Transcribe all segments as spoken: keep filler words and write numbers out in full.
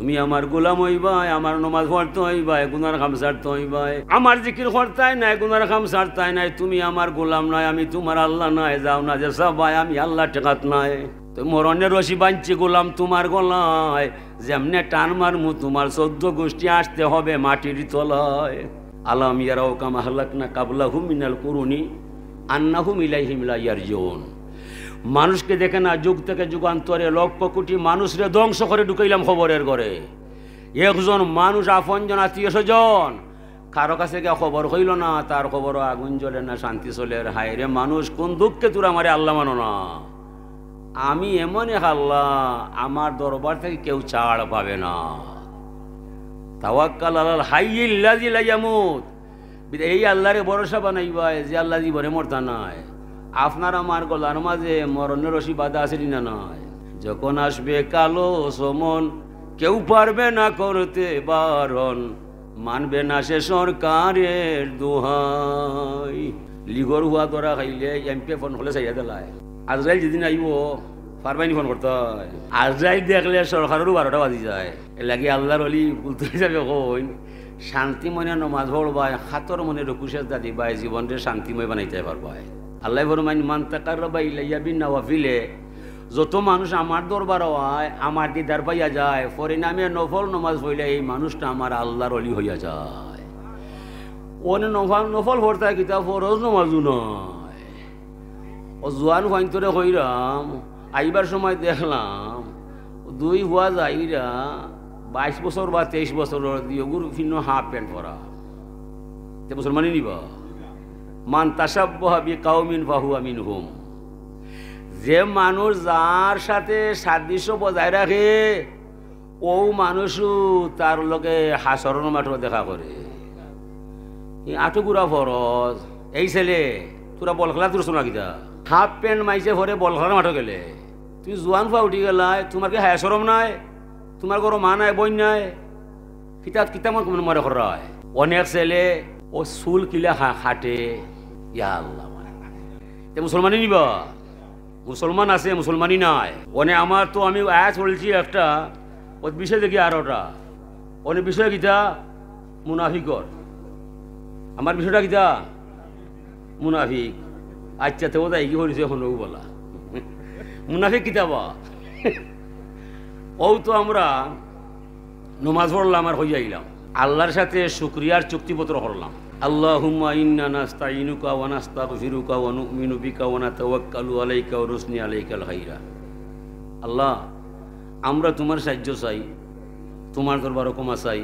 তুমি আমার গোলাম অইবায়, আমার নমাজ পড়তে অইবায়, গুনার কাম ছাড়তে অইবায়। আমার জিকির করতায় নায়, গুনার কাম ছাড়তায় নায়। তুমি আমার গোলাম নায়, আমি তুমার আল্লাহ নায়। যাও না যে চাবায়, আমি আল্লাহ ঠেকাত নায়। তো মরণের রশি বানছি গোলাম তুমার গলায়, যেমনে টান মারমু তুমার চৌদ্দ গুষ্টি আসতে হবে মাটির তলায়। আলাম ইয়ারাও কাম আহলাকনা কাবলাহুম মিনাল কুরুনি আন্নাহুম ইলাইহিম লা ইয়ারজিউন। মানুষকে দেখে না, যুগ থেকে যুগান্তরে লক্ষ কোটি মানুষরে ধ্বংস করে ঢুকাইলাম কবরের ঘরে। একজন মানুষ, আপনজন, আত্মীয় স্বজন, কারো কাছে গিয়া খবর কইল না, তার কবরও আগুন জ্বলে না, শান্তি চলের। হায় রে মানুষ, কোন দুঃখে তোরা আমারে আল্লাহ মানো না? আমি এমন এক আল্লাহ, আমার দরবার থেকে কেউ ছাড় পাবে না। তাওয়াক্কাল আলাল হাইয়িল্লাযী লা ইয়ামুত। এই আল্লাহরে ভরসা বানাইবায়, যে আল্লাহ জীবনে মরতা নায়। আপনার আমার গলার মাঝে মরণের রশি বাঁধা আছে নি না নাই? যখন আসবে কালো সমন, কেউ পারবে না করতে বারণ, মানবে না সে সরকারের দোহাই। লিগর হুয়া ধরা খাইলে এমপি ফোন হলে চাইয়া দিলায়, আজরাইল যেদিন আইব, পারবায়নি ফোন করতে হয়। আজরাইল দেখলে সরকারেরও বারোটা বাজি যায়। এর লাগি আল্লাহর অলি বুলতে হিসাবে কইন, শান্তি মনে নমাজ পড়বায়, খাতর মনে রুকু সেজদা দিবায়, জীবনরে শান্তিময় বানাইতে পারবায়। আল্লাহ ফরমাইন, মান তাকাররাবা ইলাইয়া বিন নওয়াফিলে, যত মানুষ আমার দরবার হয়, আমার দিদার পাইয়া যায়, পরিণামে নফল নমাজ পড়লে এই মানুষটা আমার আল্লাহর অলি হইয়া যায়। অনে নফল, নফল পড়তায় কিতা, ফরজ নমাজও নয়। ও জোয়ান ফাইন্তরে কইরাম, আইবার সময় দেখলাম, দুই হুয়া যাইরা বাইশ বছর বা তেইশ বছর, দিয়গুর ফিনো হাফ প্যান্ট পরা। তে মুসলমানি নিবা? মান তাশাব্বাহা বিকাউমিন ফাহুয়া মিনহুম। যে মানুষ যার সাথে সাদৃশ্য বজায় রাখে, ও মানুষও তার লগে হাশরর মাঠো দেখা করে। এই আটু গুড়া ফরজ। এই ছেলে, তোরা বল খেলা তোর শোনা কিতা? হাফ প্যান্ট মাইছে পরে বল খেলার মাঠো গেলে, তুমি জোয়ান ফুয়া উঠি গেলায়, তোমার কি হায়া শরম নাই? তোমার ঘরো মা নাই, বইন নাই? কিতা, কিতা মনে মনে মরে করায়? অনেক ছেলে ও চুল কিলা খা-, খাটে। ইয়া আল্লাহ, তে মুসলমানি নিবা? মুসলমান আছে, মুসলমানি নাই। অনে আমার তো, আমি আয়াত পড়ছি একটা, ও বিষয় দেখি আরোটা। অনে বিষয় কিতা? মুনাফিকর। আমার বিষয়টা কিতা? মুনাফিক। আচ্ছা, তে ও তাই কি করিছে এখন ও বলা? মুনাফিক কিতা বা? ও তো আমরা নমাজ পড়লাম আর হইয়া আইলাম। আল্লাহর সাথে শুকরিয়ার চুক্তিপত্র করলাম। আল্লাহুম্মা ইন্না নাস্তাইনুকা ওয়া নাস্তাগফিরুকা ওয়া নু'মিনু বিকা ওয়া নাতাওয়াক্কালু আলাইকা ওয়া নুসনি আলাইকাল খাইরা। আল্লাহ, আমরা তোমার সাহায্য চাই, তোমার দরবারো ক্ষমা চাই,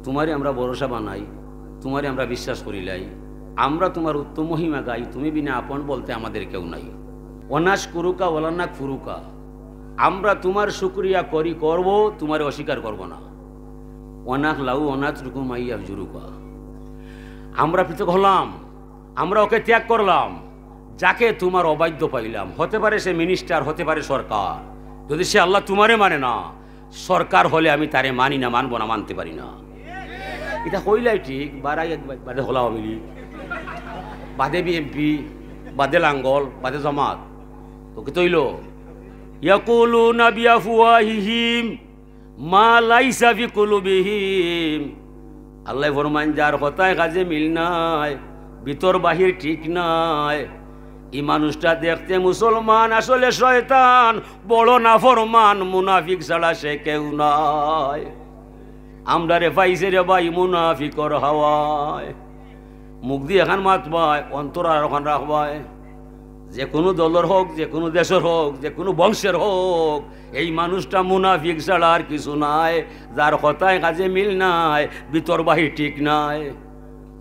তোমারে আমরা ভরসা বানাই, তোমারে আমরা বিশ্বাস করিলাই। আমরা তোমার উত্তম মহিমা গাই, তুমি বিনা আপন বলতে আমাদের কেউ নাই। ওয়া নাশকুরুকা ওয়া লা নাকফুরুকা, আমরা তোমার শুকরিয়া করি, করব, তোমারে অস্বীকার করব না। ওয়া নাখলাউ ওয়া নাতরুকু মা ইয়াফজুরুকা, আমরা পৃথক হলাম, আমরা ওকে ত্যাগ করলাম, যাকে তোমার অবাধ্য পাইলাম। হতে পারে সে মিনিস্টার, হতে পারে সরকার, যদি সে আল্লাহ তোমারে মানে না, সরকার হলে আমি তারে মানি না, মানবো না, মানতে পারি না। এটা কইলাই ঠিক, বারাই এক বা-, বাদে হলা আওয়ামী লীগ, বাদে বিএনপি, বাদে লাঙ্গল, বাদে জামাত। তো কিতা অইলো? ইয়াকুলুনা বিআফওয়াহিহিম মা লাইসা ফি কুলুবিহিম। আল্লাহ ফরমাইন, যার কথায় কাজে মিল নাই, ভিতর বাহির ঠিক নাই, এই মানুষটা দেখতে মুসলমান, আসলে শয়তান, বড় নাফরমান, মুনাফিক ছাড়া সে কেউ নাই। আমরারে পাইছে রে ভাই মুনাফিকর হাওয়ায়। মুখদি এখান মাতবায়, অন্তর আর ওখান রাখবায়। যে কোনো দলর হোক, যে কোনো দেশর হোক, যে কোনো বংশের হোক, এই মানুষটা মুনাফিক ছাড়া আর কিছু নাই। যার কথায় কাজে মিল নাই, ভিতর বাহির ঠিক নাই।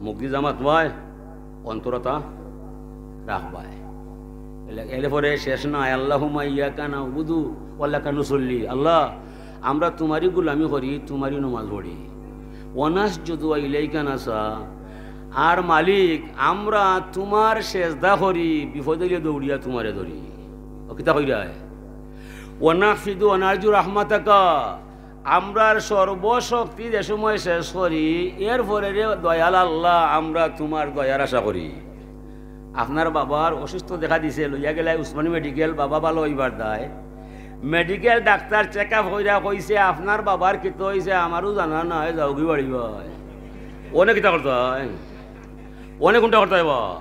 মুখদি যা মাতবায়, অন্তরতা রাখবায়। এলে, এলে পরে শেষ নাই, আল্লাহুম্মা ইয়াকা না'বুদু ওয়া লাকা নুসাল্লি। আল্লাহ, আমরা তোমারই গোলামি করি, তোমারই নমাজ পড়ি। ওয়া নাসজুদু ওয়া ইলাইকা নাসআ। আর মালিক, আমরা তোমার সেজদা করি, বিপদ অইলে দৌড়িয়া তোমারে ধরি। ও কিতা কইরায়? ওয়া নাহফিদু ওয়া নারজু রাহমাতাকা। আমরার সর্বশক্তি যে সময় শেষ করি, এরপরে রে দয়াল আল্লাহ, আমরা তোমার দয়ার আশা করি। আপনার বাবার অসুস্থ দেখা দিছে, লইয়া গেলায় উসমানী মেডিকেল, বাবা ভালো অইবার দায়। মেডিকেল ডাক্তার চেক আপ কইরা কইছে, "আপনার বাবার কিতা অইছে, আমারও জানা নাই, যাওগি বাড়ি ভাই।" অনে কিতা করতা অয়? অনে কুনটা করতা অয় বা?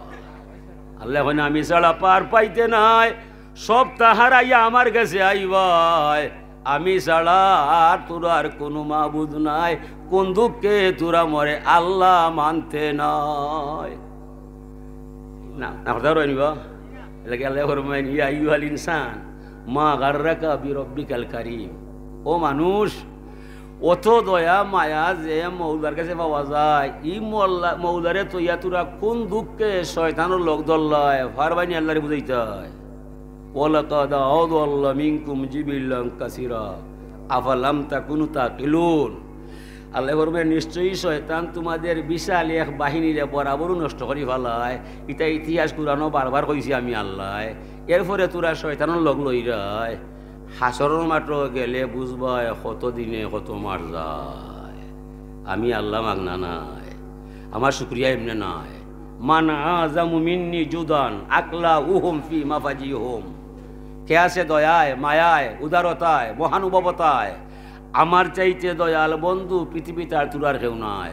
আল্লায় কইন, "আমি ছাড়া পার পাইতে নাই, সব তাহারাইয়া আমার গেছে আইবায়, আমি ছাড়া আর তোরার কুনু মাবুদ নাই, কুন দুঃখে তোরা মরে আল্লাহ মানতে নাই?" না, না, কথা রইনি বা? এর লাগি আল্লায় ফরমাইন, "ইয়া আইয়ুহাল ইনসান, মা গাররাকা বিরব্বিকাল কারীম।" ও মানুষ, অত দয়া মায়া যে মৌলার গেছে পাওয়া যায়, ই মৌলা-, মৌলারে থইয়া তোরা কুন দুঃখে শয়তানর লগ ধরলায়, পারবায়নি আল্লারে বুঝাইতায়। "ওয়ালাকাদ আদাল্লা মিনকুম জিবিল্লান কাসীরা, আফালাম তাকুনু তাকিলুন।" আল্লায় ফরমাইন, "নিশ্চয়ই শয়তান তোমাদের বিশাল এক বাহিনীরে বরাবরও নষ্ট করি ফালায়। ইটা ইতিহাস কুরআনো বারবার কইছি আমি আল্লায়। এরপরে তোরা শয়তানর লগ লইরায়। হাশরর মাঠো গেলে বুঝবায় কত দিনে কত মাস যায়। আমি আল্লাহ মাগনা নায়, আমার শুকরিয়া এমনে নায়।" "মান আ'যামু মিন্নি জুদান আকলাউহুম ফি মাফাজিহুম।" কে আছে দয়ায়, মায়ায়, উদারতায়, মহানুভবতায় আমার চাইতে দয়াল বন্ধু পৃথিবীত আর তোরার কেউ নাই।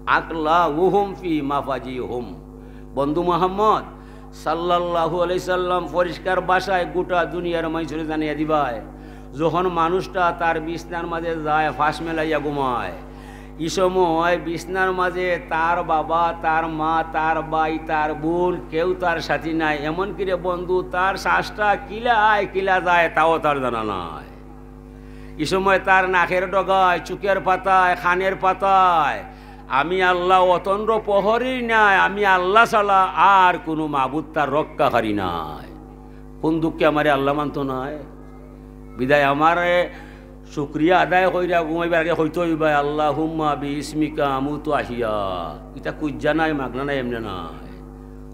আকলাউহুম ফি মাফাজিহুম। বন্ধু মুহাম্মদ সাল্লাল্লাহু আলাইহি সাল্লাম পরিষ্কার ভাষায় গোটা দুনিয়ার মানষরে জানাইয়া দিবায়, যখন মানুষটা তার বিছনার মাঝে যায়, ফাঁস মেলাইয়া ঘুমায়, ই সময় বিছনার মাঝে তার বাবা, তার মা, তার ভাই, তার বোন, কেউ তার সাথী নাই। এমনকি রে বন্ধু, তার শ্বাসটা কিলা আয়, কিলা যায়, তাও তার জানা নাই। ই সময় তার নাকের ডগায়, চুকের পাতায়, কানের পাতায় আমি আল্লাহ অতন্দ্র প্রহরী নাই, আমি আল্লাহ ছাড়া আর কুনু মাবুদ তার রক্ষাকারী নাই। কুন দুঃখে আমারে আল্লাহ মানতো নায়? বিদায় আমারে শুকরিয়া আদায় কইরা ঘুমাইবার আগে কইতে অইবায়, "আল্লাহুম্মা বিইসমিকা আমুতু ওয়া আহইয়া।" ইটা কুইজ্জা নায়, মাগনা নায়, এমনে নায়।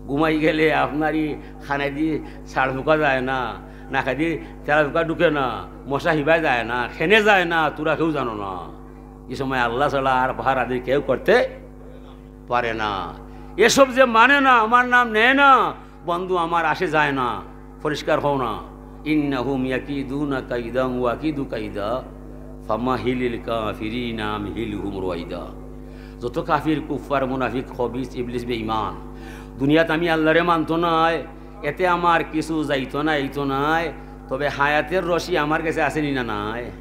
ঘুমাই গেলে আপনার ই কানেদি ছাড় ফুকা যায় না, নাকেদি তেলা ফুকা ঢুকে না, মশা হিবায় যায় না, খেনে যায় না, তোরা কেউ জানো না। ই সময় আল্লাহ ছাড়া আর পাহারাদি কেউ করতে পারে না। এসব যে মানে না, আমার নাম নেয় না, বন্ধু আমার আসে যায় না, পরিষ্কার হও না। "ইন্নাহুম ইয়াকিদুনা কাইদান ওয়া আকিদু কাইদা, ফামাহিলিল কাফিরিনা আমহিলহুম রুয়াইদা।" যত কাফির, কুফফার, মুনাফিক, খবিস, ইবলিস, বেঈমান, দুনিয়াত আমি আল্লাহরে মানতো নায়, এতে আমার কিছু যাইতো না, এইতো নায়, তবে হায়াতের রশি আমার গেছে আছে নি না নাই?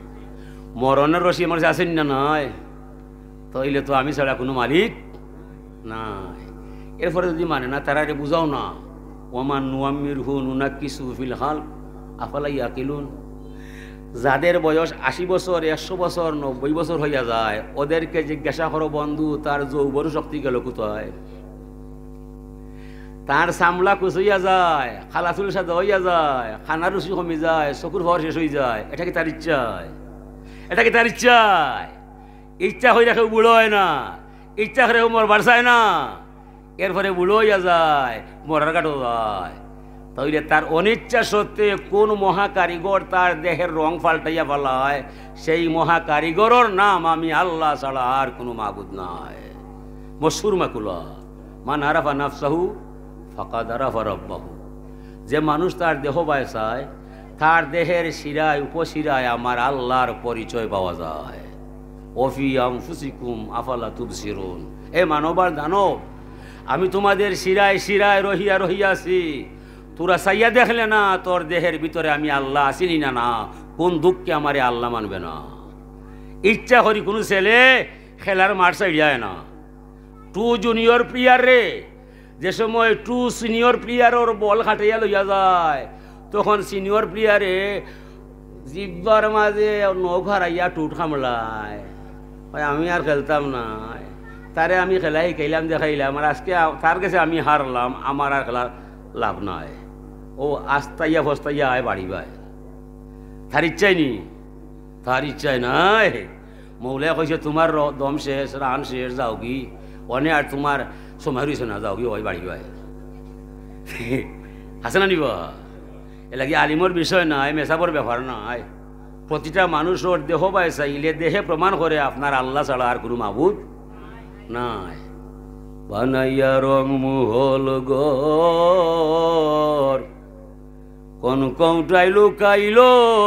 মরণের রশি আমার গেছে আছে নি না নাই? তাইলে তো আমি ছাড়া কুনু মালিক নাই। এরপরে যদি মানে না, তারারে বুঝাও না, "ওয়ামান নুআম্মিরহু নুনাক্কিসহু ফিল খালক আফালা ইয়াকিলুন।" যাদের বয়স আশি বছর, একশো বছর, নব্বই বছর হইয়া যায়, ওদেরকে জিজ্ঞাসা করো, "বন্ধু, তার যৌবন শক্তি গেল কোথায়? তার চামড়া কুচইয়া যায়, কালা চুল সাদা হইয়া যায়, খানার রুচি কমি যায়, চকুর পাওয়ার শেষ হয়ে যায়, এটা কি তার ইচ্ছায়? এটা কি তার ইচ্ছায়?" ইচ্ছা কইরা কেউ বুড়ো হয় না, ইচ্ছা করে কেউ মরবার চায় না, এরপরে বুড়ো হইয়া যায়, মরার ঘাটও যায়। তাইলে তার অনিচ্ছা সত্ত্বে কোন মহাকারিগর তার দেহের রং পাল্টাইয়া ফালায়, সেই মহাকারিগরর নাম আমি আল্লাহ ছাড়া আর কুনু মাবুদ নাই। মশহুর মাকুলা, "মান আরাফা নাফসাহু ফাকাদ আরাফা রাব্বাহু।" যে মানুষ তার দেহ বায় চায়, তার দেহের শিরায় উপশিরায় আমার আল্লাহর পরিচয় পাওয়া যায়। "ওয়া ফি আনফুসিকুম আফালা তুবসিরুন।" এ মানব আর দানব, আমি তোমাদের শিরায় শিরায় রহিয়া রহিয়াছি। তোরা চাইয়া দেখলে না, তোর দেহের ভিতরে আমি আল্লাহ আছি নি না, না? কোন দুঃখে আমারে আল্লাহ মানবে না? ইচ্ছা করি কুনু ছেলে খেলার মাঠ ছাড়িয়া যায় না। টু জুনিয়র প্লেয়ার রে, যে সময় টু সিনিয়র প্লেয়ারর বল খাটাইয়া লইয়া যায়, তখন সিনিয়র প্লেয়ারে জিব্বার মাঝে নখ হারাইয়া টুট কামড়ায়। কয়, "আমি আর খেলতাম না, তারে আমি খেলা শিখাইলাম, দেখাইলাম, আর আজকে আ-, তার গেছে আমি হারলাম, আমার আর খেলার লাভ নাই।" ও আস্তাইয়া ফস্তাইয়া আয় বাড়ি বায়। তার ইচ্ছাই নি, তার ইচ্ছাই নাই। মৌলায় কইছে, "তোমার র-, দম শেষ, রান শেষ, যাওগি, অনে আর তোমার সময় রইছে না, যাওগি, ওই বাড়ি বায়।" আছে না নি বা? এর লাগি আলিমর বিষয় নায়, মেসাবর ব্যাপার নায়। প্রতিটা মানুষর দেহ বায় চাইলে দেহে প্রমাণ করে আপনার আল্লাহ ছাড়া আর কুনু মাবুদ নাই। বানাইয়া রং মহল ঘর, কোন কৌটায় লুকাইল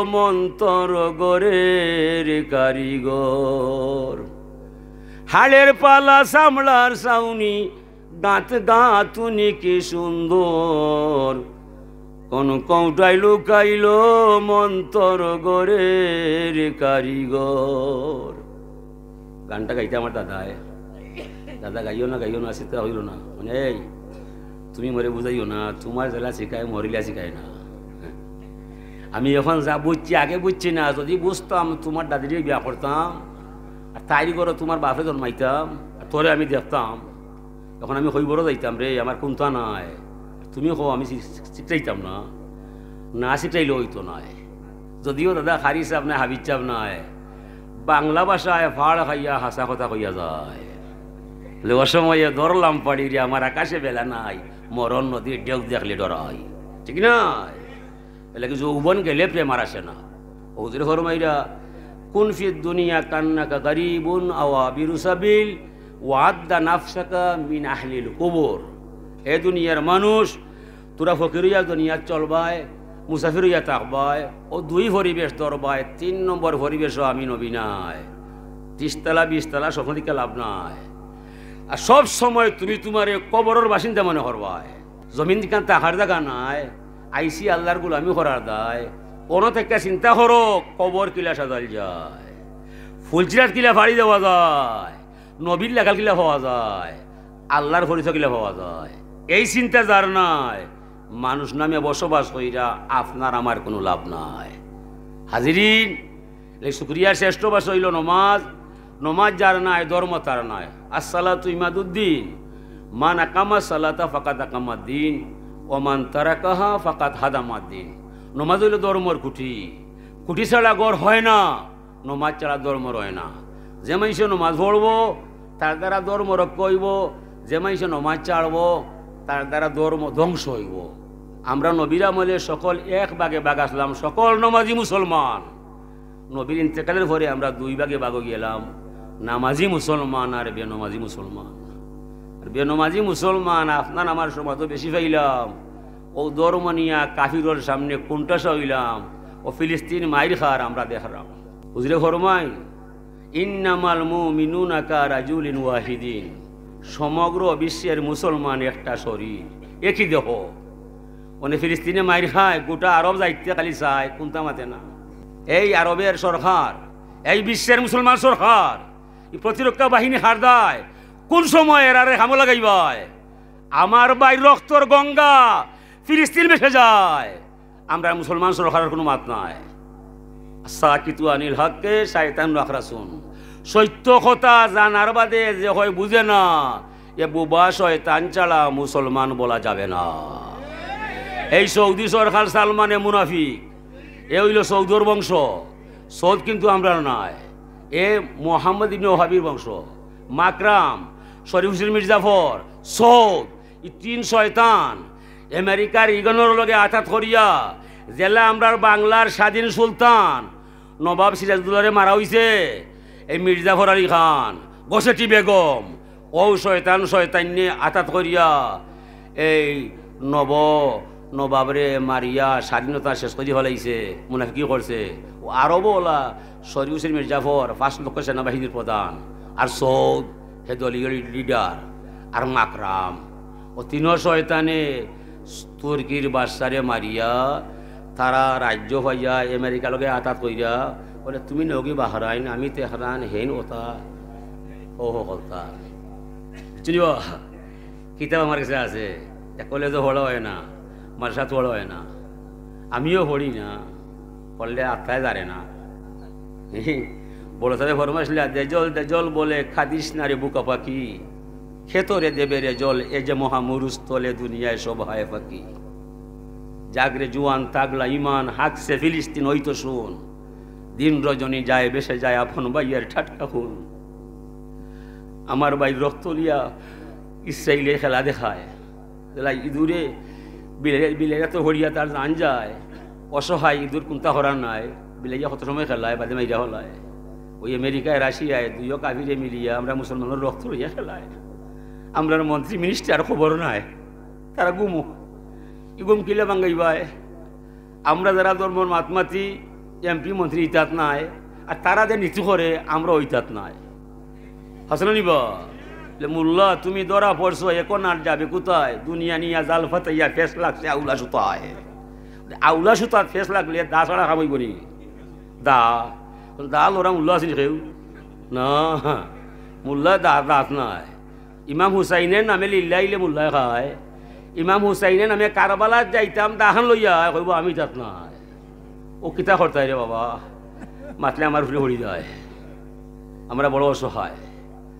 মন্তর গরের কারিগর? হাড়ের পালা, চামড়ার ছাউনি, দাঁত গাঁথুনি কি সুন্দর। কোন কৌটায় লুকাইল মন্তর গরের কারিগর? গানটা গাইতে আমার দাদায়, "দাদা, গাইও না, গাইও না, চিন্তা হইল না।" মানে, "এই, তুমি মরে বুঝাইও না, তোমার জেলা শিখায়, মরিলা শিখায় না।" আমি এখন যা বুঝছি, আগে বুঝছি না। যদি বুঝতাম, তোমার দাদিরে বিয়া করতাম, আর তাইর ঘরো তোমার বাপরে জন্মাইতাম, আর তোরে আমি দেখতাম। এখন আমি কইবরও যাইতাম রে, আমার কুন্তা নাই। তুমি কও, আমি শি-, শি-, শিখতাইতাম না, না শিখতাইলে হইতো নায়। যদিও দাদা কারি সাব নায়, হাবিজ সাব নায়, বাংলা ভাষায় ফাড় খাইয়া হাছা কথা কইয়া যায়। বলে, "অসময়ে ধরলাম পাড়ি রে, আমার আকাশে বেলা নাই, মরণ নদীর ঢেউ দেখলে ডরাই।" ঠিক নায়? এর লাগি যৌবন গেলে প্রেম আর আসে না। হুজুরে ফরমাইরা, "কুন ফিদ দুনিয়া কান্নাকা গারিবুন আও আবিরু সাবিল, ওয়াদ্দা নাফসাকা মিন আহলিল কুবুর।" হে দুনিয়ার মানুষ, তোরা ফকির অইয়া দুনিয়াত চলবায়, মুসাফির অইয়া থাকবায়, ও দুই পরিবেশ ধরবায়, তিন নম্বর পরিবেশও আমি নবী নায়। তিরিশতলা, বিশতলা স্বপ্ন দেখিয়া লাভ নাই। আর সব সময় তুমি তোমারে কবরর বাসিন্দা মনে করবায়। জমিন দিকান থাকার জাগা নাই, আইছি আল্লাহর গোলামি করার দায়। অনো থাকি চিন্তা করো, কবর কিলা সাজাইল যায়, ফুলচিরাত কিলা ফাড়ি দেওয়া যায়, নবীর লাগাল কিলা পাওয়া যায়, আল্লাহর পরিচয় কিলা পাওয়া যায়। এই চিন্তা যার নাই, মানুষ নামে বসবাস কইরা আপনার আমার কোনো লাভ নাই। হাজিরিন, এই শুকরিয়ার শ্রেষ্ঠ ভাষা অইল নমাজ। নমাজ যার নাই, ধর্ম তার নাই। আসসালাতু ইমাদুদ্দিন, মান আকামা সালাতা ফাকাদ আকামাদ্দিন, ওয়া মান তারাকাহা ফাকাদ হাদামাদ্দিন। নমাজ অইল ধর্মর খুঁটি। খুঁটি ছাড়া ঘর হয় না, নমাজ ছাড়া ধর্ম রয় না। যে মানষে নমাজ পড়বো, তার দ্বারা ধর্ম রক্ষা অইবো। যে মানষে নমাজ ছাড়বো, তার দ্বারা ধর্ম ধ্বংস অইবো। আমরা নবীর আমলে সকল এক ভাগে ভাগ আছলাম, সকল নমাজি মুসলমান। নবীর ইন্তেকালের পরে আমরা দুই ভাগে ভাগ অই গেলাম, নামাজি মুসলমান আর বেনমাজি মুসলমান। আর বেনমাজি মুসলমান আপনার আমার সমাজও বেশি পাইলাম। ও ধর্ম নিয়া কাফিরর সামনে কুন্ঠাসা অইলাম, ও ফিলিস্তিন মাইর খার আমরা দেখরাম। হুজুরে ফরমাইন, "ইন্নামাল মুমিনুনা কা রাজুলিন ওয়াহিদিন।" সমগ্র বিশ্বের মুসলমান একটা শরীর, একই দেহ। মানে ফিলিস্তিনে মাইর খায়, গোটা আরব যাইতে খালি চায়, কুন্তা মাতে না। এই আরবের সরকার, এই বিশ্বের মুসলমান সরকার, এই প্রতিরক্ষা বাহিনী হার দেয়, কোন সময় এরারে হামলা লাগাইবায়? আমার ভাইর রক্তর গঙ্গা ফিলিস্তিন ভেসে যায়, আমরা মুসলমান সরকারের কোনো মাত নাই। সাকিতু আনিল হককে শায়তান আখরাসুন। সত্য কথা জানার বাদে যে হয় বুঝে না, এ বুবা শয়তান ছাড়া মুসলমান বলা যাবে না। এই সৌদি সরকার সালমানে মুনাফিক, এ অইল সৌদর বংশ। সৌদ কিন্তু আমরার নায়, এ মোহাম্মদ ইবনে ওহাবির বংশ। মাকরাম, শরীফ হোসেন মির্জাফর, সৌদ, ই তিন শয়তান আমেরিকার রিগনর লগে আতাত করিয়া যেলা আমরার বাংলার স্বাধীন সুলতান নবাব সিরাজউদ্দৌলারে মারা অইছে, এই মির্জাফর আলী খান, ঘসেটি বেগম, অউ শয়তান শয়তাইন্নে আতাত করিয়া এই নব নবাবরে মারিয়া স্বাধীনতা শেষ করি ফালাইছে, মুনাফিকি করছে। ও আরবও অলা শরীফ হোসেন মির্জাফর পাঁচ লক্ষ সেনাবাহিনীর প্রধান, আর সৌদ হে দলীয় লিডার, আর মাকরাম, ও তিনও শয়তানে তুর্কির বাদশারে মারিয়া তারা রাজ্য পাইয়া আমেরিকার লগে আতাত কইরা বলে, "তুমি নগি বাহরাইন, আমি তেহরান, হেইন ওতা, ও হো কলতা।" চিনিবা? কিতাব আমার কাছে আছে, এক কলেজও পড়া হয় না, মাদ্রাসাত পড়া হয় না, আমিও পড়ি না, পড়লে আত্মায় জানে না। বড় সাহেব ফরমাইছিলা, "দেজল, দেজল বলে কাঁদিস না রে বুকা পাখি, খেতরে দেবে রে জল, এ যে মহামরুস্থলে দুনিয়ায় সব হায় ফাঁকি। জাগরে জুয়ান তাগড়া ইমান, হাকছে ফিলিস্তিন ওই তো শুন, দিন রজনী যায় বেসে যায় আপন ভাইয়ের ঠাট্টা খুন।" আমার ভাই রক্ত লিয়া ইসরায়েলে খেলা দেখায়। যেলা ইঁদুরে বিলাই, বিলাইয়া তো হরিয়া তার জান যায়, অসহায় ইঁদুর কুন্তা করার নাই, বিলাইয়া কত সময় খেলায়, বাদে মাইরা হলায়। ওই আমেরিকায়, রাশিয়ায় দুইও কাফিরে মিলিয়া আমরা মুসলমানর রক্ত লইয়া খেলায়। আমরার মন্ত্রী মিনিস্টার খবর নাই, তারা ঘুমো। ই ঘুম কিলা ভাঙ্গাইবায়? আমরা যারা ধর্মর মাত মাতি, এমপি মন্ত্রী ইতাত নাই, আর তারা যে নীতি করে, আমরা ওইতাত নাই। হাসান নিবা? বলে, "মোল্লা, তুমি ধরা পড়ছো, এখন আর যাবে কোথায়? দুনিয়া নিয়া জাল ফাতাইয়া ফেস লাগছে আউলা সুতায়।" আউলা সুতাত ফেস লাগলে দা ছাড়া খাম অইবো নি? দা, দা লড়া মোল্লা আছেনি কেউ? না, মোল্লা দা, দাঁত নাই। ইমাম হুসাইনের নামে লিল্লা আইলে মোল্লায় খায়। ইমাম হুসাইনের নামে কারবালাত যাইতাম দাহান লইয়া, কইবো, "আমি তাত নাই।" ও কিতা করতায় রে বাবা, মাতলে আমার উপরে পড়ি যায়। আমরা বড় অসহায়।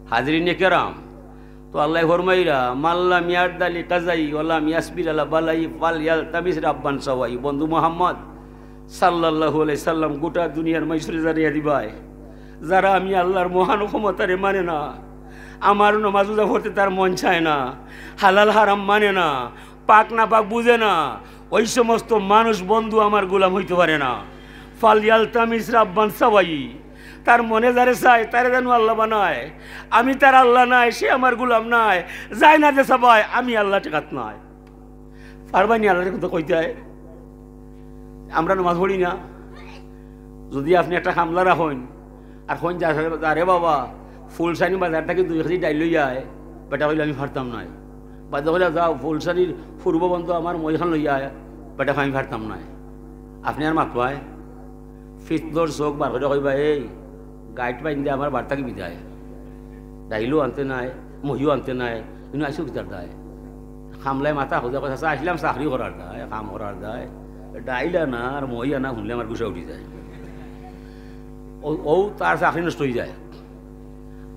হাজিরিনে কেরাম, তো আল্লায় ফরমাইরা, "মাল্লাম ইয়ারদা লি কাজাই ওয়ালাম ইয়াসবির আলা বালাই ফাল ইয়ালতামিস রাব্বান সাওয়াই।" বন্ধু মোহাম্মদ সাল্লাল্লাহু আলাইহি সাল্লাম গোটা দুনিয়ার মাইসুরে জানিয়ে দিবায়, যারা আমি আল্লাহর মহান ক্ষমতারে মানে না, আমার নমাজ রোজা পড়তে তার মন চায় না, হালাল হারাম মানে না, পাক না পাক বুঝে না, ওই সমস্ত মানুষ বন্ধু আমার গোলাম হইতে পারে না। ফাল ইয়ালতামিস রাব্বান সাওয়াই, তার মনে যারে চায় তারে যেন আল্লাহ বানায়। আমি তার আল্লাহ নায়, সে আমার গোলাম নায়, যায় না যে সবাই, আমি আল্লাহ ঠেকাত নাই। পারবানি আল্লাহর কথা কইতে হয়? আমরা নমাজ পড়ি না। যদি আপনি একটা কামলা রাখইন, আর কইন, "যা, যা রে বাবা, ফুলসানি বাজার থাকি দুই কেজি ডাইল লইয়া আয়।" বেটা কইলে, "আমি পারতাম নায়।" বাদে কইলে, "যাও, ফুলসানির পূর্ব বন্ধ আমার মইখান লইয়া আয়।" বেটা কইলে, "আমি পারতাম নায়।" আপনি আর মাতবায়, ফিতলর চোখ বার করে কইবা, "এই, গাইট বাইন্দে আমার বাড়ি থাকি বিদায়। ডাইলও আনতে নাই, মহিও আনতে নাই, কিন্তু আইসো কিতার দায়?" কামলায় মাথা খোঁজা কথা, "আইসলাম চাকরি করার দায়, কাম করার দায়। ডাইল আনা আর মই আনা শুনলে আমার গুসা উঠি যায়।" ও, ও তার চাকরি নষ্ট হয়ে যায়।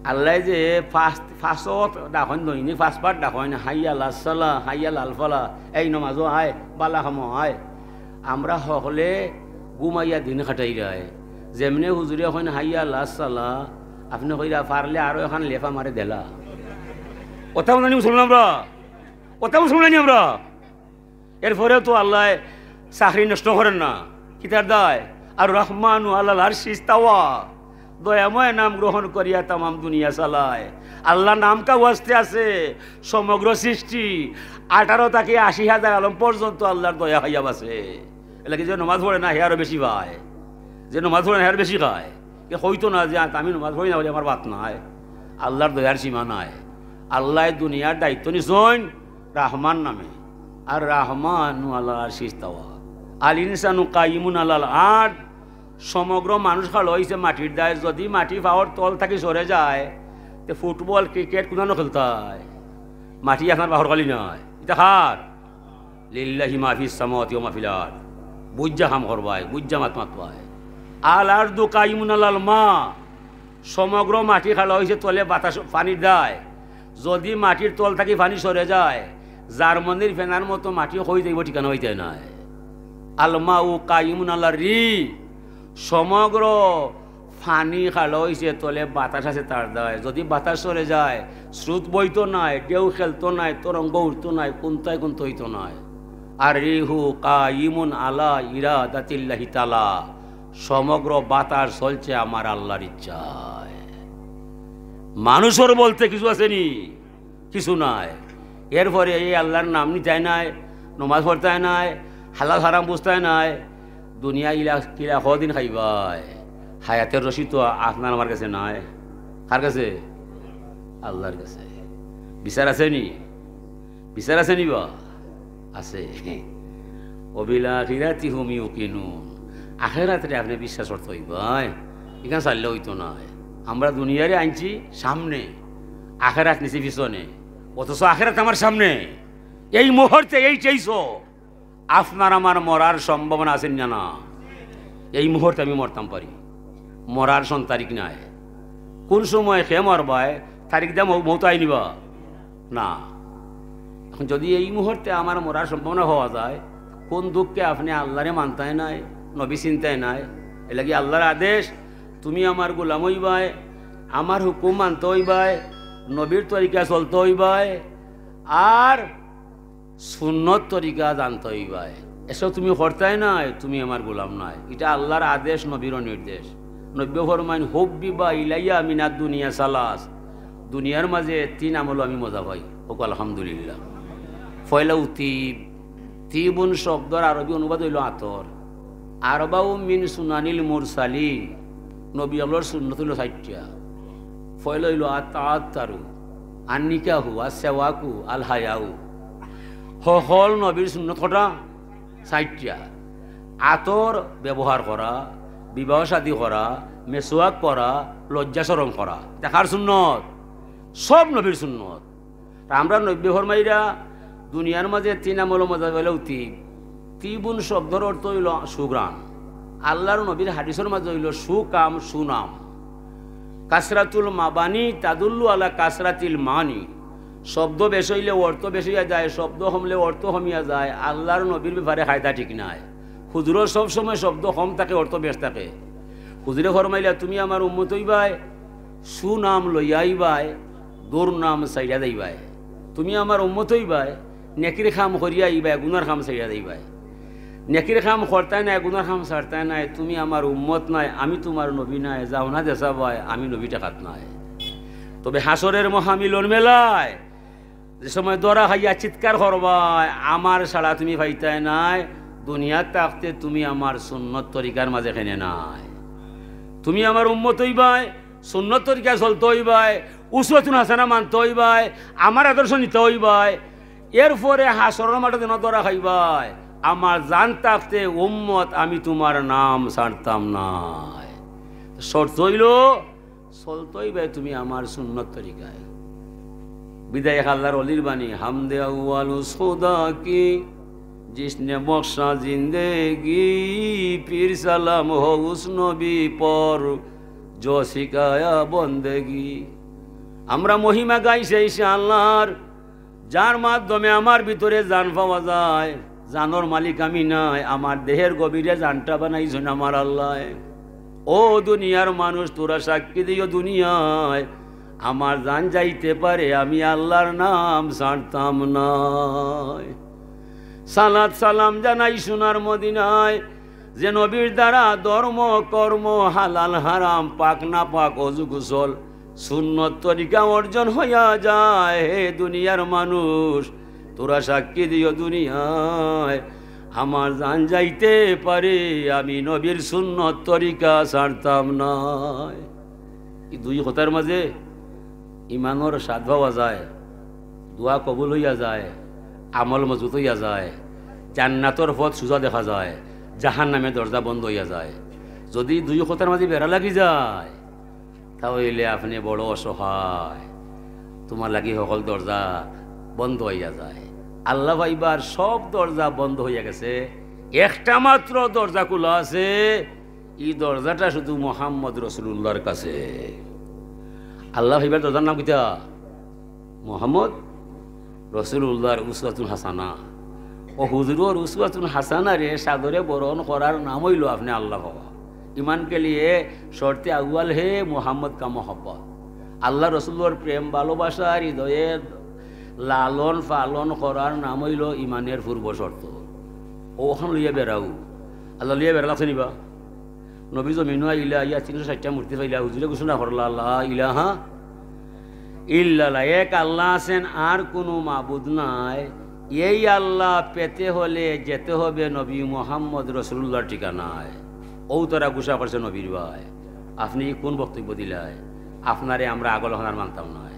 আল্লায় যে পাঁচ, পাঁচ ওয়াক্ত ডাকইন, দৈনিক পাঁচ বার ডাকইন, "হাইয়া আলাস সালা, হাইয়া আলাল ফালা, এই নমাজও আয়, বালা কামও আয়।" আমরা হকলে ঘুমাইয়া দিন কাটাইরায়। যেমনে হুজুরে কইন, "হাইয়া আলাস সালা", আপনে কইরা, "পারলে আরো এখান লেফা মারে দেলা।" কথা শুনলাম নি আমরা? কথা শুনলাম নি আমরা? এরপরে তো আল্লায় চাকরি নষ্ট করেন না। কিতার দায়? আর রহমানু আলাল আরশি ইস্তাওয়া, দয়াময় নাম গ্রহণ করিয়া তামাম দুনিয়া চালায়। আল্লাহ নাম কা ওয়াস্তে আছে, সমগ্র সৃষ্টি আঠারো থাকি আশি হাজার আলম পর্যন্ত আল্লাহর দয়া খাইয়া বাঁচে। এলাকি যে নমাজ পড়ে না, হে আরো বেশি পায়। যে নমাজ পড়ে না, হে আরো বেশি খায়। কে কইতো না যে, "আমি নমাজ পড়ি না বলে আমার ভাত নাই।" আল্লাহর দয়ার সীমা নাই। আল্লায় দুনিয়ার দায়িত্ব নিছইন রহমান নামে। আর রহমানু আলাল আরশি ইস্তাওয়া। আল ইনসানু কাইমুন আলাল আরদ। সমগ্র মানুষ খাড়া হইছে মাটির দায়। যদি মাটি পাওর তল থাকি সরে যায়, তে ফুটবল, ক্রিকেট কুনানো খেলতায়? মাটি আপনার বাহর খালি নাই। ইটা কার? লিল্লাহি মা ফিস সামাওয়াতি ওয়া মা ফিল আরদ। বুঝা কাম করবায়, বুঝা মাত মাতবায়। আল আরদু কাইমুন আলাল মা। সমগ্র মাটি খাড়া হইছে তলে বাতাস, পানির দায়। যদি মাটির তল থাকি পানি সরে যায়, জার্মানির ফেনার মতো মাটি কই যাইবো, ঠিকানা হইতে নাই। আল মাউ কাইমুন আলার রি। সমগ্র পানি খাড়া হইছে তলে বাতাস আছে তার দায়। যদি বাতাস সরে যায়, স্রোত বইতো নাই, ঢেউ খেলতো নাই, তরঙ্গ উঠতো নাই, কুন্তায় কুন্ত হইতো নাই। আর রিহু কাইমুন আলা ইরাদাতিল্লাহি তাআলা। সমগ্র বাতাস চলছে আমার আল্লাহর ইচ্ছায়। মানুষর বলতে কিছু আছে নি? কিছু নাই। এরপরে এই আল্লাহর নাম নিতায় নাই, নমাজ পড়তায় নাই, হালাল হারাম বুঝতায় নাই, দুনিয়া ইলা কিলা কদিন খাইবায়? হায়াতের রশি তো আপনার আমার কাছে নাই। কার কাছে? আল্লাহর কাছে। বিচার আছে নি? বিচার আছে নি বা? আছে। ওয়া বিল আখিরাতি হুম ইউকিনুন। আখেরাতরে আপনে বিশ্বাস করতে অইবো। ইখান চাইলে অইতো নায়। আমরা দুনিয়ারে আনছি সামনে, আখেরাত নিছি পিছনে। অথচ আখেরাত আমার সামনে। এই মুহূর্তে, এই চেইছো, আপনার আমার মরার সম্ভাবনা আছে না? না, এই মুহূর্তে আমি মরতাম পারি। মরার সন তারিখ নাই। কোন সময় কে মরবায়, তারিখ দা মৌ-, মৌত আইনিবা? না। এখন যদি এই মুহূর্তে আমার মরার সম্ভাবনা হওয়া যায়, কোন দুঃখে আপনে আল্লাহরে মানতায় নাই, নবী চিনতায় নাই? এর লাগি আল্লাহর আদেশ, "তুমি আমার গোলাম অইবায়, আমার হুকুম মানতে অইবায়, নবীর তরিকা চলতে অইবায়, আর সুন্নত তরিকা জানতে অইবায়। এসব তুমি করতায় নায়, তুমি আমার গোলাম নায়।" ইটা আল্লাহর আদেশ, নবীরও নির্দেশ। নবী ফরমাইন, "হুব্বিবা ইলাইয়া মিনাদ দুনিয়া সালাস।" দুনিয়ার মাঝে তিন আমল আমি মজা পাই। হোক আলহামদুলিল্লাহ। পয়লা তিব। তিবুন শব্দর আরবি অনুবাদ অইলো আতর। আরবাউ মিন সুনানিল মুরসালিন, নবী অকলর সুন্নত অইলো চাইরটা। পয়লা অইলো আত-, তাআত্তারু, আন নিকাহু, আস সেওয়াকু, আল হায়াউ। হকল নবীর সুন্নত কটা? চাইরটা। আতর ব্যবহার করা, বিবাহ শাদী করা, মেসওয়াক করা, লজ্জা শরম করা। ইতা কার সুন্নত? সব নবীর সুন্নত। তে আমরার নবীয়ে ফরমাইরা, দুনিয়ার মাঝে তিন আমলর মাঝে অইলো তিব। তিবুন শব্দর অর্থ অইলো সুঘ্রাণ। আল্লার নবীর হাদিসর মাঝে অইলো সুকাম, সুনাম। কাসরাতুল মাবানি তাদুল্লু আলা কাসরাতিল মানি। শব্দ বেশ অইলে অর্থ বেশ অইয়া যায়, শব্দ কমলে অর্থ কমিয়া যায়। আল্লার নবীর ব্যাপারে কায়দা ঠিক নায়। হুজুরর সব সময় শব্দ কম থাকে, অর্থ বেশ থাকে। হুজুরে ফরমাইলা, "তুমি আমার উম্মত অইবায়, সুনাম লইয়া আইবায়, দুর্নাম ছাড়িয়া যাইবায়। তুমি আমার উম্মত অইবায়, নেকির কাম করিয়া আইবায়, গুনার কাম ছাড়িয়া যাইবায়। নেকির কাম করতায় নায়, গুনার কাম ছাড়তায় নায়, তুমি আমার উম্মত নায়, আমি তুমার নবী নায়, যাও না যেছা বায়, আমি নবী ঠেকাত নায়।" তবে হাশরের মহামিলন মেলায় যে সময় ধরা খাইয়া চিৎকার করবায়, "আমার ছাড়া তুমি পাইতায় নায়, দুনিয়াত থাকতে তুমি আমার সুন্নত তরিকার মাঝে কেনে নায়। তুমি আমার উম্মত অইবায়, সুন্নত তরিকা চলতে অইবায়, উসওয়াতুন হাসানা মানতে অইবায়, আমার আদর্শ নিতে অইবায়।" এরপরে হাশরর মাঠে যেন ধরা খাইবায়, "আমার জান থাকতে উম্মত, আমি তুমার নাম ছাড়তাম নায়।" শর্ত অইলো, চলতে অইবায় তুমি আমার সুন্নত তরিকায়। বিদায় এক আল্লার অলির বাণী, "হামদে আউয়াল উস খুদা কি, জিসনে বখশা জিন্দেগি, পীর সালাম হো উস নবী পর, জো সিখায়া বন্দেগি।" আমরা মহিমা গাই সেই সে আল্লার, যার মাধ্যমে আমার ভিতরে জান পাওয়া যায়। জানর মালিক আমি নায়, আমার দেহের গভীরে জানটা বানাইছইন আমার আল্লায়। ও দুনিয়ার মানুষ, তোরা সাক্ষী দিও দুনিয়ায়, আমার জান যাইতে পারে, আমি আল্লার নাম ছাড়তাম নায়। সালাত সালাম জানাই সোনার মদিনায়, যে নবীর দ্বারা ধর্ম কর্ম, হালাল হারাম, পাক না পাক, অজু গোসল, সুন্নত তরিকা অর্জন হইয়া যায়। হে দুনিয়ার মানুষ, তোরা সাক্ষী দিও দুনিয়ায়, আমার জান যাইতে পারে, আমি নবীর সুন্নত তরিকা ছাড়তাম নায়। ই দুই কথার মাঝে ইমানর স্বাদ পাওয়া যায়, দোয়া কবুল হইয়া যায়, আমল মজবুত হইয়া যায়, জান্নাতর পথ সুজা দেখা যায়, জাহান্নামের দরজা বন্ধ হইয়া যায়। যদি দুই কথার মাঝে বেড়া লাগি যায়, তা অইলে আপনে বড় অসহায়, তুমার লাগি হকল দরজা বন্ধ হইয়া যায়। আল্লা পাইবার সব দরজা বন্ধ হইয়া গেছে, একটা মাত্র দরজা খুলা আছে, ই দরজাটা শুধু মোহাম্মদ রসুলুল্লাহর কাছে। আল্লা পাইবার দরজার নাম কিতা? মোহাম্মদ রসুলুল্লাহর উসওয়াতুন হাসানা। ও হুজুরর উসওয়াতুন হাসানারে সাদরে বরণ করার নাম অইলো আপনে আল্লা পাওয়া। ইমান কে লিয়ে শর্তে আউয়াল হে মোহাম্মদ কা মোহব্বত। আল্লা রসুলর প্রেম ভালোবাসা হৃদয়ে লালন পালন করার নাম অইলো ইমানের পূর্ব শর্ত। অউ অখান লইয়া বেড়াও, আল্লা লইয়া বেড়া লাগছে নি বা? নবী জমিনো আইলা, আইয়া তিনশো ষাইটটা মূর্তি পাইলা, হুজুরে ঘোষণা করলা, "লা ইলাহা ইল্লাল্লাহ, এক আল্লা আছেন, আর কুনু মাবুদ নাই।" এই আল্লা পেতে হলে যেতে হবে নবী মোহাম্মদ রসুলুল্লাহর ঠিকানায়। অউ তারা গুসা করছে নবীর বায়, আপনে ই কুন বক্তব্য দিলায়? আপনারে আমরা আগল অখান আর মানতাম নায়।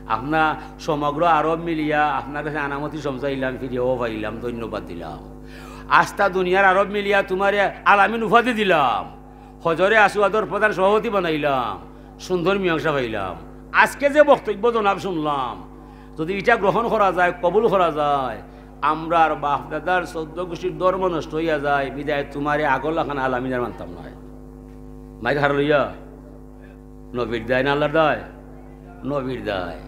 আপনা সমগ্র আরব মিলিয়া আপনার কাছে আনামতি সমঝাইলাম, ফিরিয়াও পাইলাম, ধন্যবাদ দিলাম। আস্তা দুনিয়ার আরব মিলিয়া তুমারে আলামিন উপাধি দিলাম, হজরে আসওয়াদর প্রধান সভাপতি বানাইলাম, সুন্দর মীমাংসা পাইলাম। আজকে যে বক্তব্য জনাব শুনলাম, যদি ইটা গ্রহণ করা যায়, কবুল করা যায়, আমরার বাপ দাদার চৌদ্দ গোষ্ঠীর ধর্ম নষ্ট হইয়া যায়, বিদায় তুমারে আগল অখান আলামিন আর মানতাম নায়। মাইক হারা লইয়া নবীর দায় না আল্লার দায়? নবীর দায়।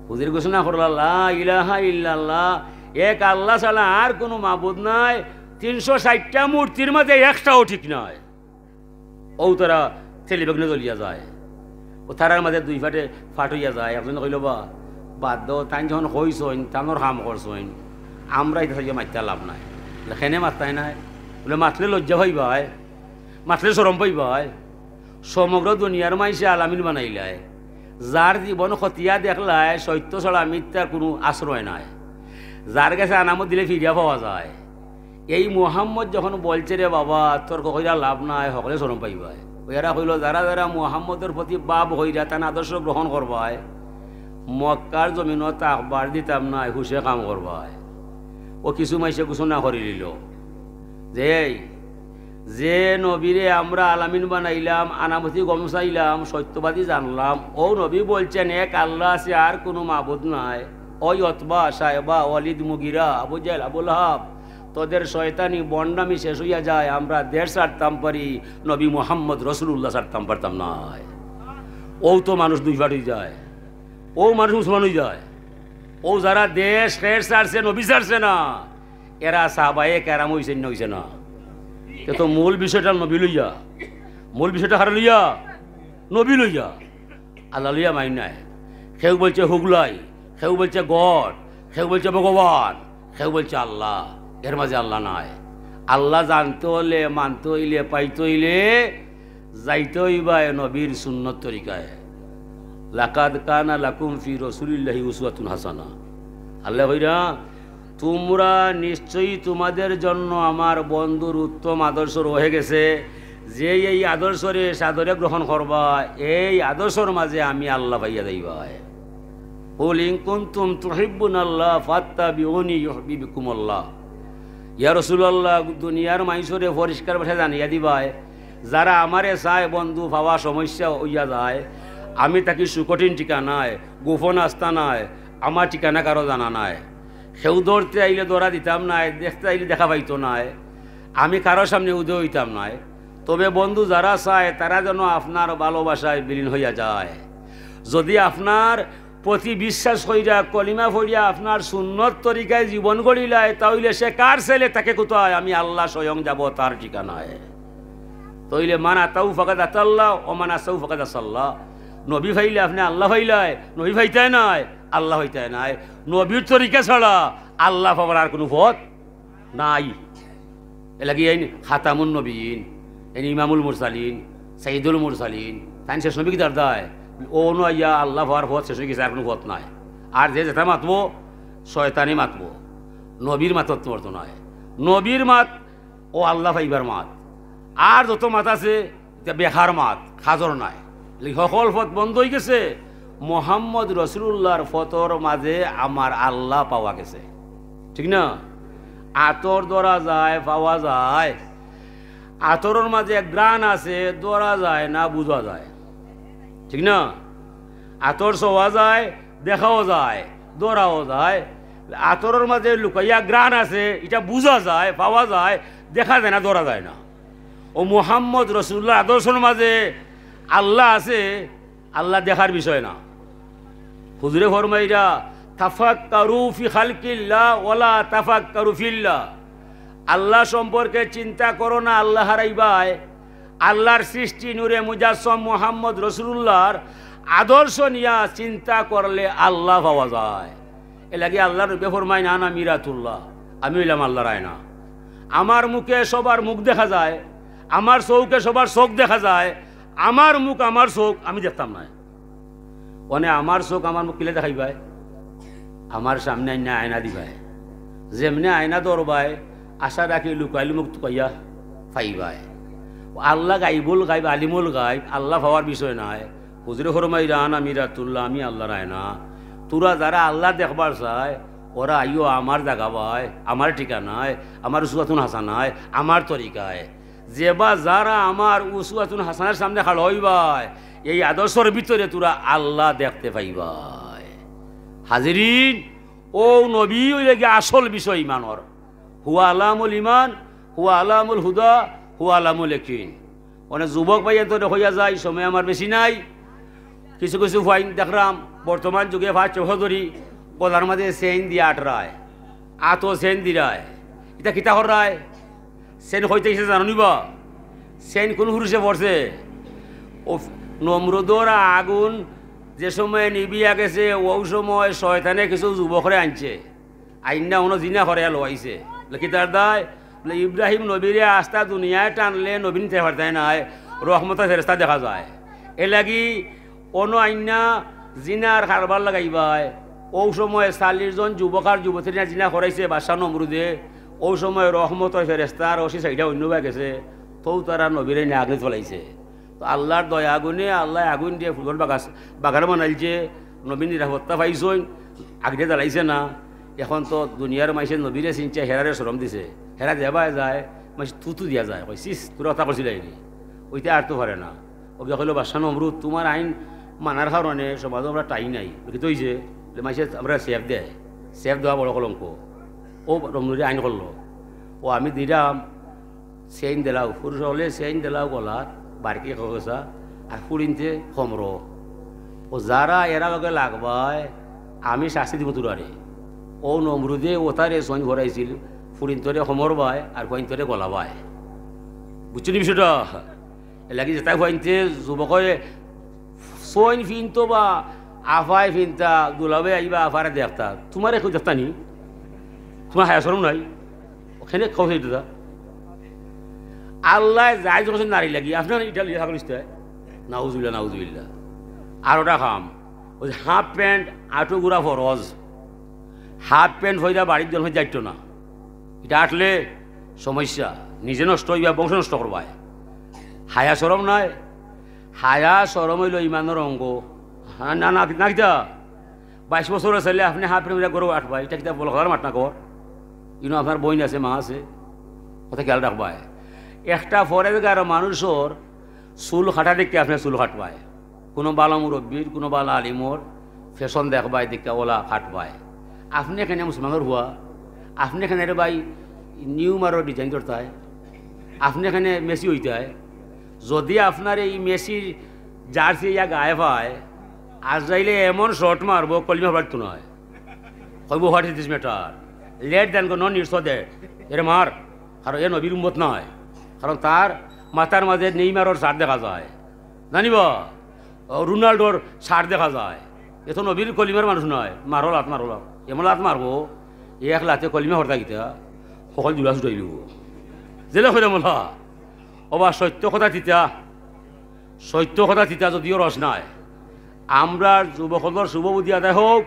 হুজুরে ঘোষণা করলা, "লা ইলাহা ইল্লাল্লাহ, এক আল্লা ছাড়া আর কুনু মাবুদ নাই।" তিনশো ষাইটটা মূর্তির মাঝে একটাও ঠিক নায়। অউ তারা তেলি বেগুনে জ্বলিয়া যায়। অউ তারার মাঝে দুই ফাটে ফাট অইয়া যায়। একজনে কইলো, "বা, বাদ দেও, তাইন যখন কইছইন, তানর কাম করছইন, আমরা ইতা থাকি মাতিয়া লাভ নাই।" বলে, "কেনে মাততায় নায়?" বলে, "মাতলে লজ্জা পাইবায়, মাতলে শরম পাইবায়।" সমগ্র দুনিয়ার মাইনষে আলামিন বানাইলায়, যার জীবন খতিয়া দেখলায়, সত্য ছাড়া মিথ্যার কুনু আশ্রয় নাই, যার গেছে আনামত দিলে ফিরিয়া পাওয়া যায়, এই মুহাম্মদ যখন বলছে, "রে বাবা, তর্ক কইরা লাভ নাই, হকলে শরম পাইবায়।" অউ এরা কইলো, "যারা যারা মুহাম্মদর প্রতি ভাব অইরা তান আদর্শ গ্রহণ করবায়, মক্কার জমিনো থাকবার দিতাম নায়, হুশে কাম করবায়।" অউ কিছু মাইনষে ঘোষণা করি দিলো যে, "এই যে নবীরে আমরা আলামিন বানাইলাম, আনামতি গম চাইলাম, সত্যবাদী জানলাম, অউ নবী বলছেন এক আল্লাহ আছে, আর কুনু মাবুদ নাই। ওই উতবা, শায়বা, ওয়ালিদ, মুগিরা, আবু জেহেল, আবু লাহাব, তোদের শয়তানি ভণ্ডামি শেষ অইয়া যায়, আমরা দেশ ছাড়তাম পারি, নবী মুহাম্মদ রসুলুল্লাহ ছাড়তাম পারতাম নায়।" অউ তো মানুষ দুই ফাট অইযায়, অউ মানুষ মুসলমান অইযায়। অউ যারা দেশ খের ছাড়ছে, নবী ছাড়ছে না, এরা সাহাবায়ে কেরাম অইছে না, অইছে না? তে তো মূল বিষয়টা নবী লইয়া, মূল বিষয়টা কারে লইয়া? নবী লইয়া। আল্লাহ লইয়া মাইর নাই। কেউ বলছে হুগলাই, কেউ বলছে গড, কেউ বলছে ভগবান, কেউ বলছে আল্লাহ। এর মাঝে আল্লাহ নাই। আল্লাহ জানতে অইলে, মানতে অইলে, পাইতে অইলে যাইতে অইবায় নবীর সুন্নত তরিকায়। "লাকাদ কানা লাকুম ফি রাসূলিল্লাহি উসওয়াতুন হাসানা।" আল্লাহ কইরা, "তোমরা নিশ্চয়ই তোমাদের জন্য আমার বন্ধুর উত্তম আদর্শ রয়ে গেছে। যে এই আদর্শরে সাদরে গ্রহণ করবা, এই আদর্শর মাঝে আমি আল্লাহ পাইয়া যাইবায়।" "কুল ইন কুনতুম তুহিব্বুনাল্লাহ ফাত্তাবিউনি ইউহবিবকুমুল্লাহ।" ইয়া রাসূলুল্লাহ, দুনিয়ার মাইনষরে পরিষ্কার ভাষায় জানাইয়া দিবায়, যারা আমারে চায় বন্ধু পাওয়া সমস্যা অইয়া যায়, আমি থাকি সুকঠিন ঠিকানায়, গোপন আস্তানায়, আমার ঠিকানা কারো জানা নাই। কেউ ধরতে আইলে ধরা দিতাম নায়, দেখতে আইলে দেখা পাইতো নায়, আমি কারো সামনে উদয় অইতাম নায়। তবে বন্ধু যারা চায়, তারা যেন আপনার ভালোবাসায় বিলীন অইয়া যায়। যদি আপনার প্রতি বিশ্বাস কইরা, কলিমা পড়িয়া, আপনার সুন্নত তরিকায় জীবন গড়িলায়, তা অইলে সে কার ছেলে, থাকে কোথায়? আমি আল্লাহ স্বয়ং যাব তার ঠিকানায়। তা অইলে মান আতাউ ফাকাদ আতাল্লাহ, ওয়া মান আসাউ ফাকাদ আসাল্লাহ। নবী পাইলে আপনে আল্লাহ পাইলায়, নবী পাইতায় নায়, আল্লাহ পাইতায় নায়। নবীর তরিকা ছাড়া আল্লাহ পাবার আর কুনু পথ নাই। এরলাগি এইন খাতামুন নবীন, এইন ইমামুল মুরসালিন, সাইয়্যিদুল মুরসালিন, তাইন শেষ নবী কিতার দায়? অউ নু আইয়া আল্লাহ পাওয়ার পথ শেষ অইগেছে, আর কুনু পথ নাই। আর যে যেটা মাতবো, শয়তানি মাতবো, নবীর মাততো পারতো নায়। নবীর মাত অউ আল্লাহ পাইবার মাত। আর যত মাত আছে, ইতা বেকার মাত, কাজর নায়। এই হকল পথ বন্ধ অইগেছে, মোহাম্মদ রসুলুল্লাহর পথর মাঝে আমার আল্লাহ পাওয়া গেছে। ঠিক না? আতর ধরা যায়, পাওয়া যায়। আতরর মাঝে এক ঘ্রাণ আছে, ধরা যায় না, বুঝা যায়। ঠিক না? আতর ছোঁয়া যায়, দেখাও যায়, ধরাও যায়। আতরর মাঝে লুকাইয়া ঘ্রাণ আছে, ইটা বুঝা যায়, পাওয়া যায়, দেখা যায় না, ধরা যায় না। অউ মুহাম্মদ রসুলুল্লাহর আদর্শর মাঝে আল্লাহ আছে, আল্লাহ দেখার বিষয় না। হুজুরে ফরমাইরা, "তাফাক্কারু ফি খালকিল্লাহ ওয়ালা তাফাক্কারু ফিল্লাহ।" আল্লাহ সম্পর্কে চিন্তা করো না, আল্লাহ হারাইবায়। আল্লাহর সৃষ্টি নূরে মুজাসসম মুহাম্মদ রসুলুল্লাহর আদর্শ নিয়া চিন্তা করলে আল্লাহ পাওয়া যায়। এরলাগি আল্লাহর নবী ফরমাইন, "আনা মিরাতুল্লাহ, আমি অইলাম আল্লাহর আয়না।" আমার মুখে সবার মুখ দেখা যায়, আমার চউখে সবার চউখ দেখা যায়, আমার মুখ, আমার চউখ আমি দেখতাম নায়। অনে আমার চউখ আমার মুখ কিলা দেখাইবায়? আমার সামনে আইনা আয়না দিবায়। যেমনে আয়না ধরবায়, আশা রাখি লুকাইল মুখ তুকাইয়া পাইবায়। আল্লাহ গাইবুল গাইব, আলিমুল গাইব, আল্লাহ পাওয়ার বিষয় নায়। হুজুরে ফরমাইরা, "আনা মিরাতুল্লাহ, আমি আল্লাহর আয়না।" তোরা যারা আল্লাহ দেখবার চায়, ওরা আইও আমার জাগাবায়, আমার ঠিকানায়, আমার উসওয়াতুন হাসানায়, আমার তরিকায়। যেবা যারা আমার উসওয়াতুন হাসানার সামনে খাড়া অইবায়, এই আদর্শর ভিতরে তোরা আল্লাহ দেখতে পাইবায়। হাজিরিন, অউ নবী অইলাগি আসল বিষয় ইমানর। হুয়া আলামুল ইমান, হুয়া আলামুল হুদা, হুয়া আলামুল ইয়াকিন। অনেক যুবক ভাইয়াইন্তরে কইয়া যাই, সময় আমার বেশি নাই। কিছু কিছু ফাইন দেখরাম, বর্তমান যুগে পাঁচ ছয় বছর ধরি গলার মাঝে চেইন দিয়া আটরায়, আতো চেইন দিরায়। ইতা কিতা কররায়? চেইন কইতে গেছে জানো নি বা? চেইন কোন পুরুষে পড়ছে? ও নমরুদর আগুন যে সময় নিবিয়া গেছে, অউ সময় শয়তানে কিছু যুবকরে আনছে। আইন্না অনো জিনা করাইয়া লওয়াইছে। বলে, "কিতার দায়?" বলে, "ইব্রাহিম নবীরে আস্তা দুনিয়ায় টানলে নবী নিতে পারতায় নায়, রহমতের ফেরেশতা দেখা যায়। এরলাগি অনো আইন্না জিনার কারবার লাগাইবায়।" অউ সময় চাল্লিশ জন যুবক আর যুবতীরে জিনা করাইছে বাদশা নমরুদে। অউ সময় রহমতর ফেরেস্তার রশি সাইডা অইন্য বায় গেছে, তউ তারা নবীরে নিয়া আগুইন ফালাইছে। তো আল্লার দয়া গুণে আল্লায় আগুইন দিয়া ফুলর বাগাস-, বাগান বানাইলছে, নবীর নিরাপত্তা পাইছইন, আগুইন জ্বালাইছে না। এখন তো দুনিয়ার মাইনষে নবীরে চিনছে, হেরারে শরম দিছে। হেরা যেবায় যায়, মাইনষে থু থু দিয়া যায়, কয়, "সিস, তোরা কথা কইছিলায় নি?" অইতে আর তো পারে না। অউ গিয়া কইলো, "বাদশা নমরুদ, তুমার আইন মানার কারণে সমাজো আমরার ঠাই নাই।" বলে, "কিতা অইছে?" বলে, "মাইনষে আমরারে ছেপ দেয়, ছেপ দেওয়া বড় কলঙ্ক।" অউ নমরুদে আইন করলো, অউ আমি দিরাম, চেইন দিলাও, পুরুষ অকলে চেইন দিলাও গলাত, বারকি খরচা, আর ফুড়িন্তে কমরো। অউ যারা এরা লগে লাগবায়, আমি শাস্তি দিমু তুরারে। অউ নমরুদে অতারে চেইন পরাইছিল, ফুড়িন্তরে কমর বায় আর ফুয়াইন্তরে গলা বায়। বুঝছো নি বিষয়টা? এরলাগি যেতায় ফুয়াইন্তে যুবকরে চেইন ফিনতো বা আফায় ফিনতা, দুলাভাই আইবা আফারে দেখতা, তুমারে কেউ দেখতা নি? তুমার হায়া শরম নাই? অখানে খাও সেই দাদা। আল্লায় জায়েজ করছে নারীর লাগি, আপনারা ইটা লইয়া থাকইন ইস্তায়। নাউজুবিল্লাহ, নাউজুবিল্লাহ। আর অটা কাম, অউ যে হাফ প্যান্ট আটো গুড়া ফরজ, হাফ প্যান্ট পইরা বাড়ির জন্য যাইতো না। ইটা আটলে সমস্যা, নিজে নষ্ট অইবা, বংশ নষ্ট করবায়। হায়া শরম নাই? হায়া শরম অইলো ইমানর অঙ্গ। হ্যাঁ, না, না, না, কিতা? বাইশ বছরর ছেলে আপনে হাফ প্যান্ট পইরা ঘরো আটবায়, ইটা কিতা বড় কথার মাত না কর? ইনো আপনার বইন আছে, মা আছে, কথা খেয়াল রাখবায়। একটা পরেজগার মানুষর চুল কাটা দেখিয়া আপনে চুল কাটবায়, কুনু ভালা মুরব্বির, কুনু ভালা আলিমর ফ্যাশন দেখবায়, দেখিয়া অলা কাটবায়। আপনে কেনে মুসলমানর ফুয়া, আপনে কেনে রে ভাই নিউমারর ডিজাইন ধরতায়, আপনে কেনে মেসি অইতায়? যদি আপনার এই মেসির জার্সি ইয়া গায়ে পায়, আজরাইলে এমন শট মারবো, কলিমা পড়তো নায়। কইবো, "What is this matter? Let them go, no need so that." এরে মার, কারণ এ নবীর উম্মত নায়। কারণ তার মাথার মাঝে নেইমারর ছাপ দেখা যায়, জানিবা, রোনাল্ডোর ছাপ দেখা যায়। এ তো নবীর কলিমার মানুষ নায়। মারো লাত, মারো লাত, এমন লাত মারবো, এক লাতে কলিমা পড়তা কিতা, হকল জুড়া ছুটাইলিবো। জেলে করে মলা। ওবা সত্য কথা তিতা, সত্য কথা তিতা যদিও রস নাই। আমরার যুবকর শুভ বুদ্ধি আদায় হউক,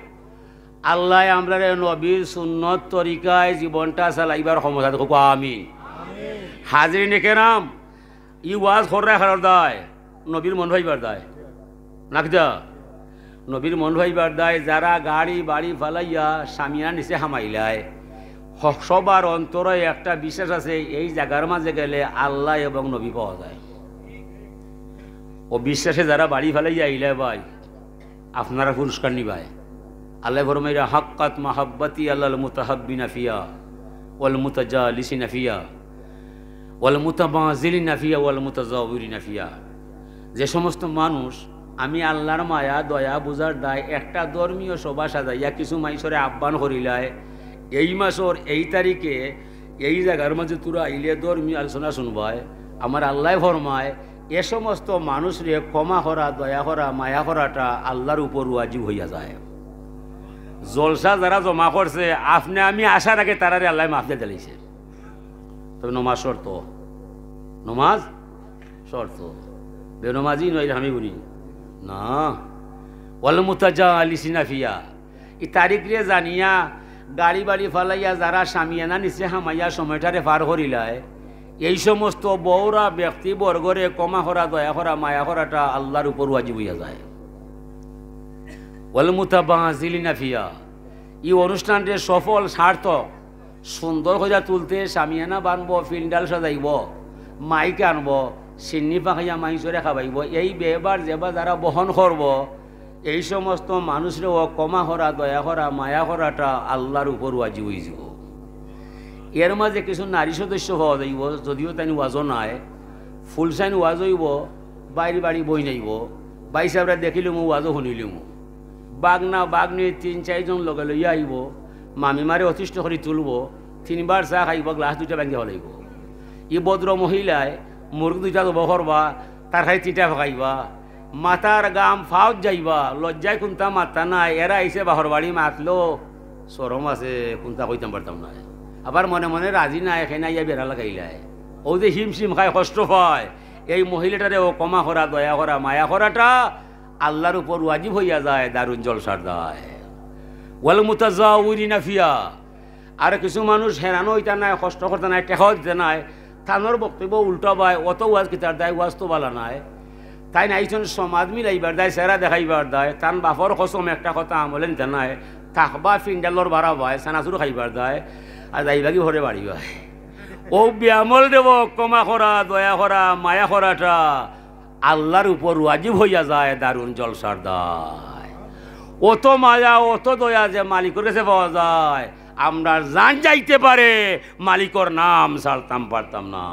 আল্লায় আমরারে নবীর সুন্নত তরিকায় জীবনটা চালাইবার ক্ষমতা দেউক, আমিন। হাজিরিনে কেরাম, ই ওয়াজ কররা কারর দায়, নবীর মন পাইবার দায়, না কিতা? নবীর মন পাইবার দায়। যারা গাড়ি বাড়ি ফালাইয়া সামিয়ানা নিচে হামাইলায়, হ-, সবার অন্তরে একটা বিশ্বাস আছে, এই জাগার মাঝে গেলে আল্লাহ এবং নবী পাওয়া যায়। অউ বিশ্বাসে যারা বাড়ি ফালাইয়া আইলায় ভাই, আপনারা পুরস্কার নিবায়। আল্লায় ফরমাইরা, "হাক্কাত মাহাব্বাতি আলাল মুতাহাব্বিনা ফিয়া ওয়াল মুতাজালিসিনা ফিয়া ওয়াল মুতাবাজিলিনা ফিয়া ওয়াল মুতাজাওয়িরিনা ফিয়া।" যে সমস্ত মানুষ আমি আল্লাহর মায়া, দয়া, বুঝার দায় একটা ধর্মীয় সভা সাজাইয়া কিছু মাইনষরে আহ্বান করিলায়, এই মাসর এই তারিখে এই জাগার মাঝে তোরা আইলে ধর্মীয় আলোচনা শুনবায়, আমার আল্লায় ফরমায়, এ সমস্ত মানুষরে ক্ষমা করা, দয়া করা, মায়া করাটা আল্লাহর উপর ওয়াজিব হইয়া যায়। জলসা যারা জমা করছে, আপনে আমি আসার আগে তারারে আল্লায় মাফ দিয়া দিলাইছে। তবে নমাজ শর্ত, নমাজ শর্ত। বেনমাজি নইলে আমি গুনি না। ওয়াল মুতাজালিসিনা ফিয়া, ই তারিখরে জানিয়া গাড়ি বাড়ি ফালাইয়া যারা সামিয়ানা নিচে হামাইয়া সময়টারে পার করিলায়, এই সমস্ত বউরা ব্যক্তিবর্গরে ক্ষমা করা, দয়া করা, মায়া করাটা আল্লাহর উপর ওয়াজিব হইয়া যায়। ওয়াল মুতাবাজিলিনা ফিয়া, ই অনুষ্ঠানরে সফল, সার্থক, সুন্দর করিয়া তুলতে সামিয়ানা বানবো, পিন্ডাল সাজাইবো, মাইক আনবো, সিন্নি পাকাইয়া মাইনষরে খাবাইবো, এই ব্যয়ভার যেবা যারা বহন করবো, এই সমস্ত মানুষরেও ক্ষমা করা, দয়া করা, মায়া করাটা আল্লাহর উপর ওয়াজিব হইযিবো। এর মাঝে কিছু নারী সদস্য পাওয়া যাইবো, যদিও তাইন ওয়াজও নাই, ফুল সাইন ওয়াজ হইবো, বাইর বাড়ি বই নাইবো, ভাইসাবরে দেখিলিমু, ওয়াজও হুনিলিমু। বাগনা বাগনি তিন চাইরজন লগে লইয়া আইবো, মামিমারে অতিষ্ঠ করি তুলবো, তিনবার চা খাইবো, গ্লাস দুইটা ভাঙ্গি ফালাইবো। ই ভদ্র মহিলায় মুরগ দুইটা জবো করবা, তরকারি তিনটা পাকাইবা, মাথার ঘাম ফাওত যাইবা, লজ্জায় কুন্তা মাততা নায়, এরা আইছে বাপর বাড়ি মাতলো, শরম আছে, কুন্তা কইতাম পারতাম নায়। আবার মনে মনে রাজি নায়, এখানে আইয়া বেড়া লাগাইলায়। অউ যে হিমশিম খায়, কষ্ট পায়, এই মহিলাটারেও ক্ষমা করা, দয়া করা, মায়া করাটা আল্লাহর উপর ওয়াজিব হইয়া যায়, দারুণ জলসার দায়। ওয়াল মুতাজাওয়িরিনা ফিয়া, আর কিছু মানুষ হেরানো অইতা নায়, কষ্ট করতা নায়, টেকাও দিতা নায়, তানর বক্তব্য উল্টা বায়, অত ওয়াজ কিতার দায়, ওয়াজ তো বালা নায়। তাইন আইছইন সমাজ মিলাইবার দায়, চেহারা দেখাইবার দায়, তান বাপর কসম একটা কথা আমলে নিতা নায়, থাকবা ফিন্ডালর বাড়া বায়, চানাচুর খাইবার দায়, আর যাইবাগি হরে বাড়ি বায়। ও বেআমল দেব, ক্ষমা করা, দয়া করা, মায়া করাটা আল্লাহর উপর ওয়াজিব হইয়া যায় দারুণ জলসার দায়। অত মায়া, অত দয়া যে মালিকর গেছে পাওয়া যায়। আমরার জান যাইতে পারে, মালিকর নাম ছাড়তাম পারতাম না।